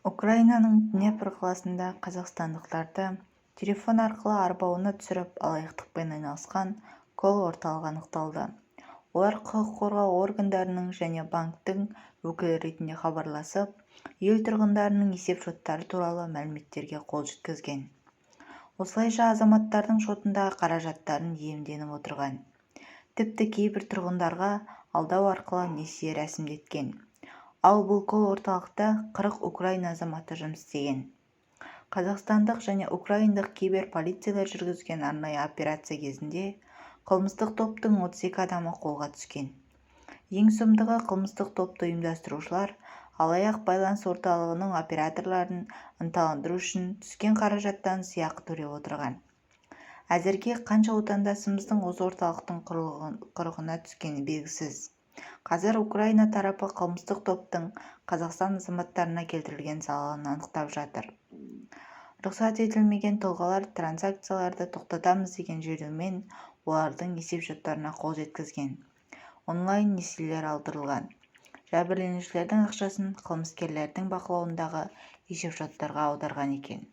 Украинаның Днепр қаласында қазақстандықтарды телефон арқылы арбауына түсіріп, алаяқтықпен айналысқан колл-орталық анықталды. Олар құқық қорғау органдарының және банктің өкілі ретінде хабарласып, ел тұрғындарының есеп-шоттары туралы мәліметтерге қол жеткізген. Осылайша азаматтардың шотындағы қаражаттарын иемденіп отырған. Тіпті кейбір тұрғындарға алдау арқылы несие рәсімдеткен. Ал бұл колл-орталықта 40 украина азаматы жұмыс істеген. Қазақстандық және украиндық кибер-полицейлер жүргізген арнайы операция кезінде қылмыстық топтың 32 адамы қолға түскен. Ең сұмдығы қылмыстық топты ұйымдастырушылар алаяқ байланыс орталығының операторларын ынталандыру үшін түскен қаражаттан сыйақы төлеп отырған. Әзірге қанша отандасымыздың осы орталықтың құрығына түскені белгісіз. Қазір Украина тарапы қылмыстық топтың Қазақстан азаматтарына келтірген залалын анықтап жатыр. Рұқсат етілмеген тұлғалар транзакцияларды тоқтатамыз деген желеумен олардың есепшоттарына қол жеткізген. Онлайн несиелер алдырылған. Жәбірленушілердің ақшасын қылмыскерлердің бақылауындағы есепшоттарға аударған екен.